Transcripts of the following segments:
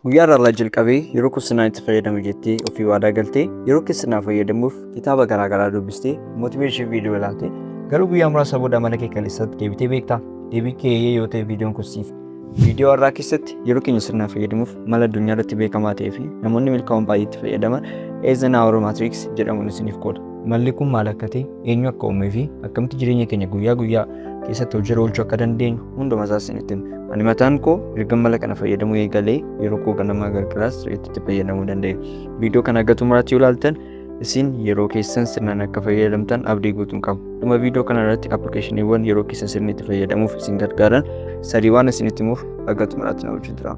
Guyyaa har'aa jalqabee yeroo koo sirnaan itti fayyadama jettee ofii waadaa galtee yeroo kee sirnaan fayyadamuuf kitaaba garaa garaa dubbistee motivation viidiyoo ilaalte garuu guyyaa muraasa booda mana kee kaleessatti deebitee beektaa? Deebiin kee eeyyee yoo ta'e viidiyoon kun siif. Viidiyoo har'aa keessatti yeroo keenya sirnaan fayyadamuuf mala addunyaa irratti beekamaa ta'ee fi namoonni milkaa'oon baay'ee itti fayyadaman Eisenhower Matrix jedhamuun isiniif qooda. Malli kun maal akka ta'e, eenyu akka uumee fi akkamitti jireenya keenya guyyaa guyyaa keessatti hojiirra oolchuu akka dandeenyu hunduma isaa isinitti hima. Ani mataan koo ergan mala kana fayyadamuu eegalee yeroo koo ganamaa galgalaas sirriitti itti fayyadamuu danda'e. Viidiyoo kana haga xumuraatti yoo ilaaltan isin yeroo keessan sirnaan akka fayyadamtan abdii guutuun qaba. Dhuma viidiyoo kana irratti appilikeeshiniiwwan yeroo keessan sirni itti fayyadamuuf isin gargaaran sadii waan isinitti himuuf haga xumuraatti na wajjin turaa.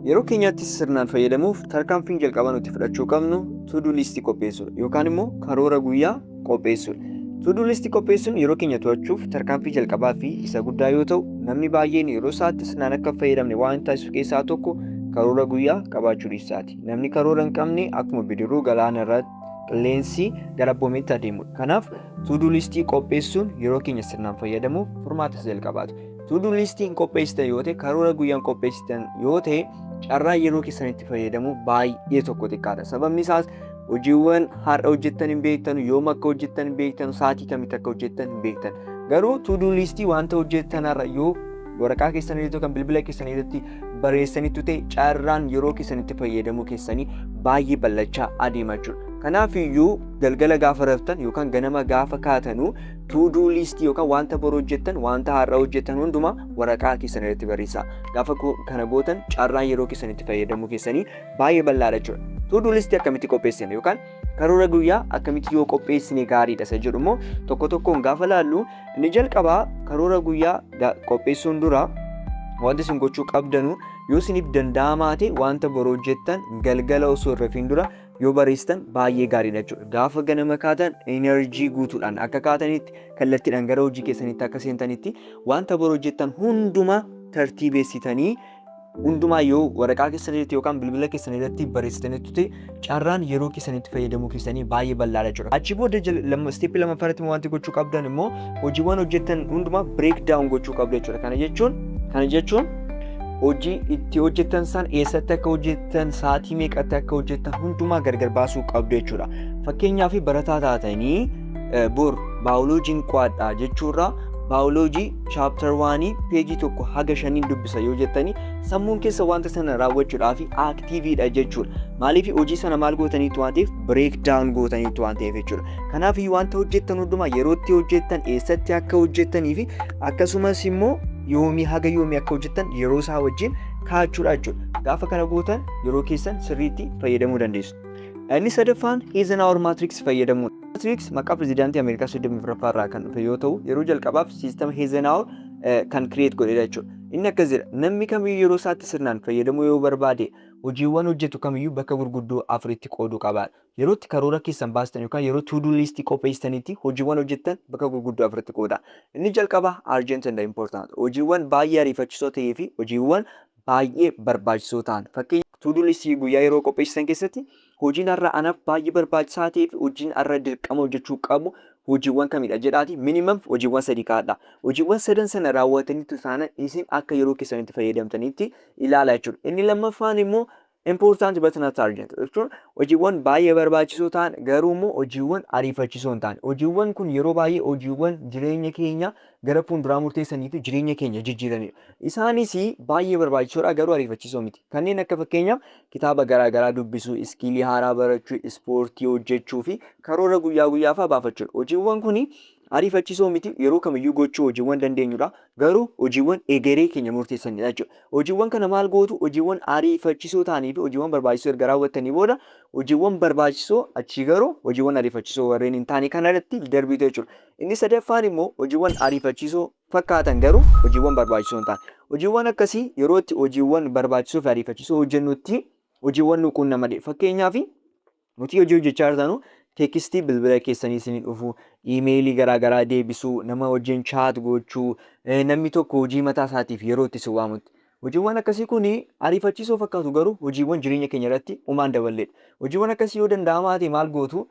Yeroo keenyatti sirnaan fayyadamuuf tarkaanfiin jalqabaa nuti fudhachuu qabnu to-do list qopheessuudha yookaan immoo karoora guyyaa qopheessuudha. To-do list qopheessuun yeroo keenya to'achuuf tarkaanfii jalqabaa fi isa guddaa yoo ta'u, namni baay'een yeroo isaatti sirnaan akka hin fayyadamne waan taasisu keessaa tokko karoora guyyaa qabaachuu dhiisaati. Namni karoora hin qabne akkuma bidiruu galaana irra qilleensi gara abboometti adeemudha. Kanaaf to-do list qopheessuun yeroo keenya sirnaan fayyadamuuf furmaata isa jalqabaati. To do list hin qopheessitan yoo ta'e, karoora guyyaa hin qopheessitan yoo ta'e, carraa yeroo keessan itti fayyadamuu baay'ee tokko xiqqaadha. Sababni isaas hojiiwwan har'a hojjettan hin beektan, yoom akka hojjettan hin beektan, sa'aatii kamitti akka hojjettan hin beektan. Garuu to do list wanta hojjettan har'a yoo waraqaa keessan irratti yookaan bilbila keessan irratti barreessanitti ta'e carraan yeroo keessan itti fayyadamuu keessanii baay'ee bal'achaa adeema jechuudha. Kanaaf iyyuu galgala gaafa raftan yookaan ganama gaafa kaatanu to do list yookaan wanta boru hojjettan wanta har'a hojjettan hundumaa waraqaa keessan irratti barreessaa. Gaafa kana gootan carraan yeroo keessan itti fayyadamuu keessanii baay'ee bal'aadha jechuudha. To do list akkamitti qopheessina yookaan karoora guyyaa akkamitti yoo qopheessine gaariidha isa jedhu immoo tokko tokkoon gaafa laallu inni jalqabaa karoora guyyaa qopheessuun dura wanti isin gochuu qabdanu yoo isiniif danda'amaa ta'e wanta boru hojjettan galgala osoo hin rafiin dura yoo barreessitan baay'ee gaariidha jechuudha. Gaafa ganama kaatan enerjii guutuudhaan akka kaatanitti kallattiidhaan gara hojii keessanitti akka seentanitti wanta boru hojjettan hundumaa tartiibeessitanii hundumaa yoo waraqaa keessan irratti yookaan bilbila keessan irratti barreessitanitti ta'e carraan yeroo keessanitti fayyadamuu keessanii baay'ee bal'aadha jechuudha. Achi booda isteeppii lammaffaa irratti wanti gochuu qabdan immoo hojiiwwan hojjettan hundumaa break down gochuu qabdu jechuudha. Kana jechuun hojii itti hojjettan san eessatti akka hojjettan, sa'aatii meeqatti akka hojjettan hundumaa gargar baasuu qabdu jechuudha. Fakkeenyaaf barataa taatanii bor baayoloojiin qo'adha jechuurraa baayoloojii chapter 1 peejii 1 haga 5 dubbisa yoo jettanii sammuun keessa wanta sana raawwachuudhaaf activeiidha jechuudha. Maaliif hojii sana maal gootaniitu waan ta'eef break down gootaniitu waan ta'eef jechuudha. Kanaaf wanta hojjettan hundumaa yeroo itti hojjettan, eessatti akka hojjettanii fi akkasumas immoo yoomii haga yoomii akka hojjettan yeroo isaa wajjin kaa'achuudha jechuudha. Gaafa kana gootan yeroo keessan sirriitti fayyadamuu dandeessu. Inni sadaffaan Eisenhower Matrix fayyadamuudha. Matrix maqaa pirezidaantii Ameerikaa 34ffaa irraa kan dhufe yoo ta'u yeroo jalqabaaf siistama Eisenhower kan create godhedha jechuudha. Inni akkas jedha: namni kamiyyuu yeroo isaatti sirnaan fayyadamuu yoo barbaade hojiiwwan hojjetu kamiyyuu bakka gurguddoo afuritti qooduu qaba. Yeroo itti karoora keessan baastan yookaan yeroo to do list qopheessitanitti hojiiwwan hojjettan bakka gurguddoo afuritti qooda. Inni jalqaba urgent and important. Hojiiwwan baay'ee ariifachisoo ta'ee fi hojiiwwan baay'ee barbaachisoo ta'an. Fakkeenya to do list guyyaa yeroo qopheessitan keessatti hojiin har'a anaaf baay'ee barbaachisaa ta'ee fi hojiin har'a dirqama hojjechuu qabu hojiiwwan kamidha jedhaati minimum hojiiwwan sadii kaa'adha. Hojiiwwan sadan sana raawwataniitu taana isin akka yeroo keessanitti fayyadamtanitti ilaala jechuudha. Inni lammaffaan immoo important but not urgent jechuun hojiiwwan baay'ee barbaachisoo ta'an garuu immoo hojiiwwan ariifachisoo hin taane. Hojiiwwan kun yeroo baay'ee hojiiwwan jireenya keenya gara fuulduraa murteessanii fi jireenya keenya jijjiiranidha. Isaanis baay'ee barbaachisoodha garuu ariifachisoo miti. Kanneen akka fakkeenyaaf kitaaba garaa garaa dubbisuu, skillii haaraa barachuu, ispoortii hojjechuu fi karoora guyyaa guyyaa fa'aa baafachuudha. Hojiiwwan kun ariifachisoo miti, yeroo kamiyyuu gochuu hojiiwwan dandeenyudha. Garuu hojiiwwan egeree keenya murteessanidha jechuudha. Hojiiwwan kana maal gootu? Hojiiwwan ariifachisoo ta'anii fi hojiiwwan barbaachisoo erga raawwattanii booda hojiiwwan barbaachisoo achii garuu hojiiwwan ariifachisoo warreen hin taane kana irratti darbitu jechuudha. Inni sadaffaan immoo hojiiwwan ariifachisoo fakkaatan garuu hojiiwwan barbaachisoo hin taane. Hojiiwwan akkasii yeroo itti hojiiwwan barbaachisoo fi ariifachisoo hojjennutti hojiiwwan nu quunnamanidha. Fakkeenyaaf nuti hojii hojjechaa jirtanu textii bilbila keessanii isinii dhufu, iimeelii garaa garaa deebisuu, nama wajjin chat gochuu, namni tokko hojii mataa isaatiif yeroo itti isin waamutti. Hojiiwwan akkasii kun ariifachiisoo fakkaatu garuu hojiiwwan jireenya keenya irratti homaa hin daballedha. Hojiiwwan akkasii yoo danda'amaa ta'e maal gootu?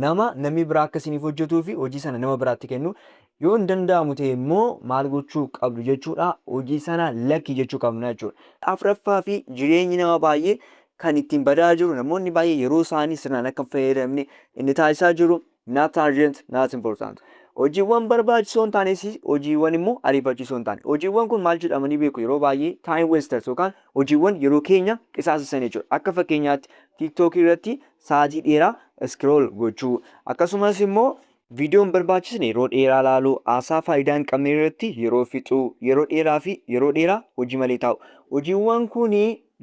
Nama namni biraa akka isiniif hojjetuu fi hojii sana nama biraatti kennu. Yoo hin danda'amu ta'e immoo maal gochuu qabdu jechuudha? Hojii sana lakki jechuu qabna jechuudha. Afuraffaa fi jireenyi nama baay'ee kan ittiin badaa jiru, namoonni baay'ee yeroo isaanii sirnaan akka hin fayyadamne inni taasisaa jiru, not urgent, not important. Hojiiwwan barbaachisoo hin taanes, hojiiwwan immoo ariifachiisoo hin taane. Hojiiwwan kun maal jedhamanii beeku? Yeroo baay'ee time wasters yookaan hojiiwwan yeroo keenya qisaasessan jechuudha. Akka fakkeenyaatti TikTok irratti sa'aatii dheeraa scroll gochuu, akkasumas immoo viidiyoo hin barbaachisne yeroo dheeraa laaluu, haasaa faayidaa hin qabne irratti yeroo fixuu, yeroo dheeraa fi yeroo dheeraa hojii malee taa'u. Hojiiwwan kun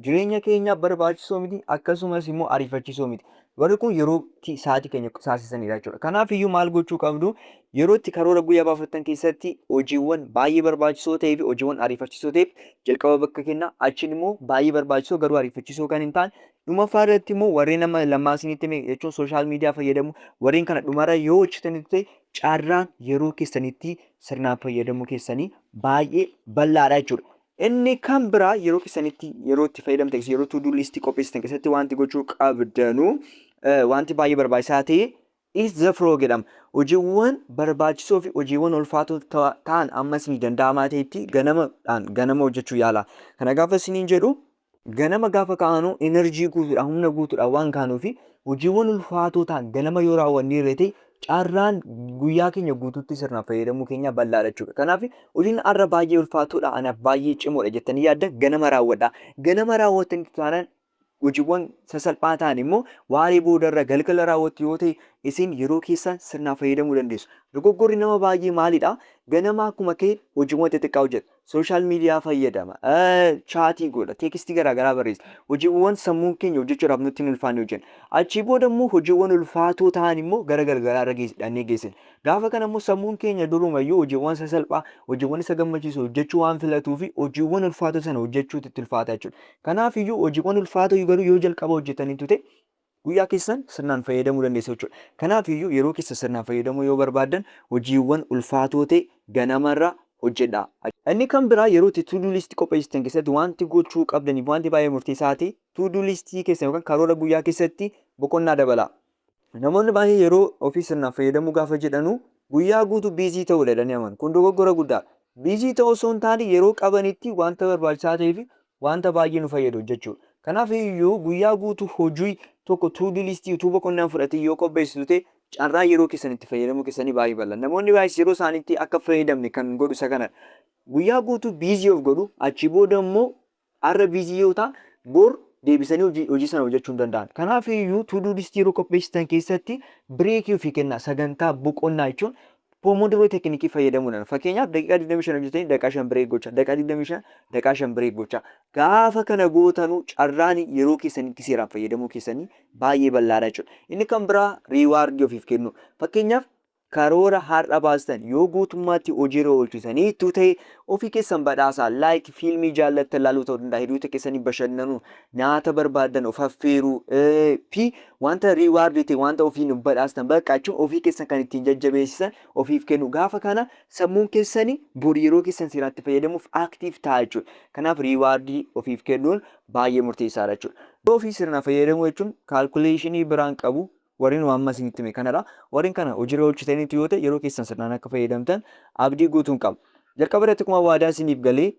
jireenya keenyaaf barbaachisoo miti, akkasumas immoo ariifachiisoo miti. Warri kun yeroo sa'aatii keenya qisaasessanidha jechuudha. Kanaaf iyyuu maal gochuu qabdu? Yeroo itti karoora guyyaa baafattan keessatti hojiiwwan baay'ee barbaachisoo ta'ee fi hojiiwwan ariifachiisoo ta'eef jalqaba bakka kenna. Achiin immoo baay'ee barbaachisoo garuu ariifachiisoo kan hin taane, dhumaffaa irratti immoo warreen nama lammaa isinitti hime jechuun social media fayyadamu, warreen kana dhumarra yoo hojjetanitti ta'e, carraan yeroo keessanitti sirnaan fayyadamuu keessanii baay'ee bal'aadha jechuudha. Inni kan biraa yeroo keessanitti yeroo itti fayyadamtan, yeroo to do list qopheessitan keessatti wanti gochuu qabdanu, wanti baay'ee barbaachisaa ta'e Eat the Frog jedhama. Hojiiwwan barbaachisoo fi hojiiwwan ulfaatoo ta'an amma isinii danda'amaa ta'etti ganamadhaan ganama hojjechuu yaala. Kana gaafa isiniin jedhu, ganama gaafa kaanu energy guutuudhaan, humna guutuudhaan waan kaanuu fi hojiiwwan ulfaatoo ta'an ganama yoo raawwanne irra ta'e, carraan guyyaa keenya guutuutti sirnaan fayyadamuu keenya bal'aadha jechuudha. Kanaaf hojiin har'a baay'ee ulfaatoodha, anaaf baay'ee cimoodha jettanii yaaddan ganama raawwadha. Ganama raawwattanii taanaan, hojiiwwan sasalphaa ta'an immoo waaree boodarra, galgala raawwattu yoo ta'e, isin yeroo keessan sirnaan fayyadamuu dandeessu. Dogoggorri nama baay'ee maalidha? Ganama akkuma ka'e hojiiwwan xixiqqaa hojjeta. Social media fayyadama. Chat godha. Text garaagaraa barreessa. Hojiiwwan sammuun keenya hojjechuudhaaf nutti hin ulfaanne hojjenna. Achii booda immoo hojiiwwan ulfaatoo ta'an immoo gara galgalaarra dhannee geessina. Gaafa kana immoo sammuun keenya durumayyuu hojiiwwan sasalphaa, hojiiwwan isa gammachiisu hojjechuu waan filatuu fi hojiiwwan ulfaatoo sana hojjechuutu itti ulfaata jechuudha. Kanaaf iyyuu hojiiwwan ulfaatoo garuu yoo jalqaba hojjetaniitu ta'e, guyyaa keessan sirnaan fayyadamuu dandeessu jechuudha. Kanaaf iyyuu yeroo keessa sirnaan fayyadamuu yoo barbaaddan, hojiiwwan ulfaatoo ta'e ganamarra hojjedha. Inni kan biraa yeroo itti to do list qopheessitan keessatti wanti gochuu qabdaniif wanti baay'ee murteessaa ta'e, to do list keessan yookaan karoora guyyaa keessatti boqonnaa dabala. Namoonni baay'ee yeroo ofii sirnaan fayyadamuu gaafa jedhanu guyyaa guutuu busy ta'uudha jedhanii amanu. Kun dogoggora guddaadha. Busy ta'uu osoo hin taane, yeroo qabanitti wanta barbaachisaa ta'ee fi wanta baay'ee nu fayyadu hojjechuudha. Kanaaf iyyuu guyyaa guutuu hojii tokko to do list utuu boqonnaan fudhatee yoo qopheessitu ta'e, carraa yeroo keessan itti fayyadamuu keessanii baay'ee bal'aa. Namoonni baay'ee yeroo isaaniitti akka fayyadamne kan godhu isa kanadha. Guyyaa guutuu busy of godhu, achii booda immoo har'a busy yoo ta'a, bor deebisanii hojii sana hojjechuu hin danda'an. Kanaaf iyyuu to do list yeroo qopheessitan keessatti break ofii kennaa. Sagantaa boqonnaa jechuun Pomodoro technique fayyadamuudhaan, fakkeenyaaf daqiiqaa 25 hojjetanii daqiiqaa 5 break gocha, daqiiqaa 25, daqiiqaa 5 break gocha. Gaafa kana gootanuu carraan yeroo keessanitti seeraan fayyadamuu keessanii baay'ee bal'aadha jechuudha. Inni kan biraa reward ofiif kennu. Fakkeenyaaf karoora har'a baastan yoo guutummaatti hojiirra oolchisaniitu ta'e, ofii keessan badhaasaa. Like fiilmii jaallattan laaluu ta'uu danda'a, hiriyoota keessanii bashannanuu, nyaata barbaadan of affeeruu fi wanta reward ta'e, wanta ofiin of badhaastan bakka jechuun ofii keessan kan ittiin jajjabeessisan ofiif kennu. Gaafa kana sammuun keessanii bor yeroo keessan seeraatti fayyadamuuf active ta'a jechuudha. Kanaaf reward ofiif kennuun baay'ee murteessaadha jechuudha. Ofii sirna fayyadamuu jechuun calculation biraan qabu, warreen waan amma isinitti hime kanadha. Warreen kana hojiirra oolchitaniitu yoo ta'e, yeroo keessan sirnaan akka fayyadamtan abdii guutuun qaba. Jalqaba irratti akkuma waadaa isiniif galee,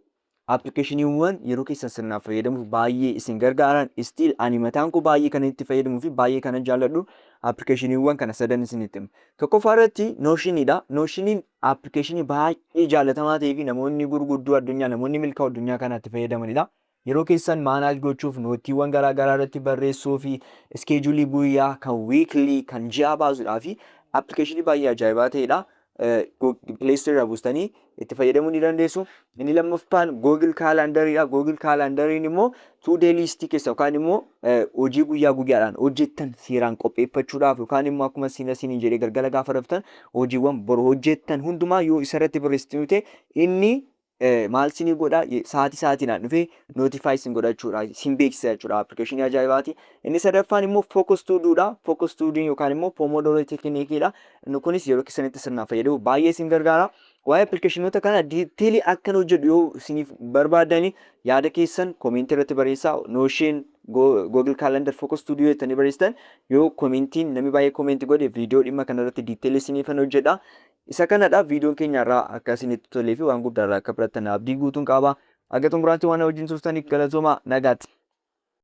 appilikeeshiniiwwan yeroo keessan sirnaan fayyadamuuf baay'ee isin gargaaran, still ani mataan koo baay'ee kan itti fayyadamuu fi baay'ee kana jaalladhu, appilikeeshiniiwwan kana sadan isinitti hima. Tokkoffaa irratti Notioniidha. Notioniin appilikeeshinii baay'ee jaallatamaa ta'ee fi namoonni gurguddoo addunyaa, namoonni milkaa'oo addunyaa kanaatti fayyadamanidha. Yeroo keessan manage gochuuf, noteiiwwan garaa garaa irratti barreessuu fi schedule guyyaa, kan weekly, kan ji'aa baasuudhaa fi appilikeeshinii baay'ee ajaa'ibaa ta'edha. Play Store irraa buustanii itti fayyadamuu ni dandeessu. Inni lammaffaan Google Calendariidha. Google Calendariin immoo to do list keessa yookaan immoo hojii guyyaa guyyaadhaan hojjettan seeraan qopheeffachuudhaaf, yookaan immoo akkuma siin isiniin jedhee galgala gaafa raftan hojiiwwan boru hojjettan hundumaa yoo isarratti barreessitu ta'e inni Maal isinii godha? Sa'aatii sa'aatiidhaan dhufee notify isin godha jechuudha. Isin beeksisa jechuudha. Appilikeeshinii ajaa'ibaati. Inni sadaffaan immoo Focus To Do dha. Focus To Do yookaan immoo Pomodoro Technique dha. Inni kunis yeroo keessanitti sirnaan fayyadamu baay'ee isin gargaara. Waa'ee appilikeeshinoota kana detail akkan hojjedhu yoo isiniif barbaadani, yaada keessan comment irratti barreessaa. Notion, Google Calendar, Focus To Do jettanii barreessitan yoo commentiin namni baay'ee comment godhe, viidiyoo dhimma kanarratti detail isiniifan hojjedha. Isa kanadha viidiyoon keenya irraa. Akka isinitti tolee fi waan guddaa irraa akka barattan abdii guutuun qaba. Akka xumuraatti waan wajjin turtaniif galatooma, nagaatti.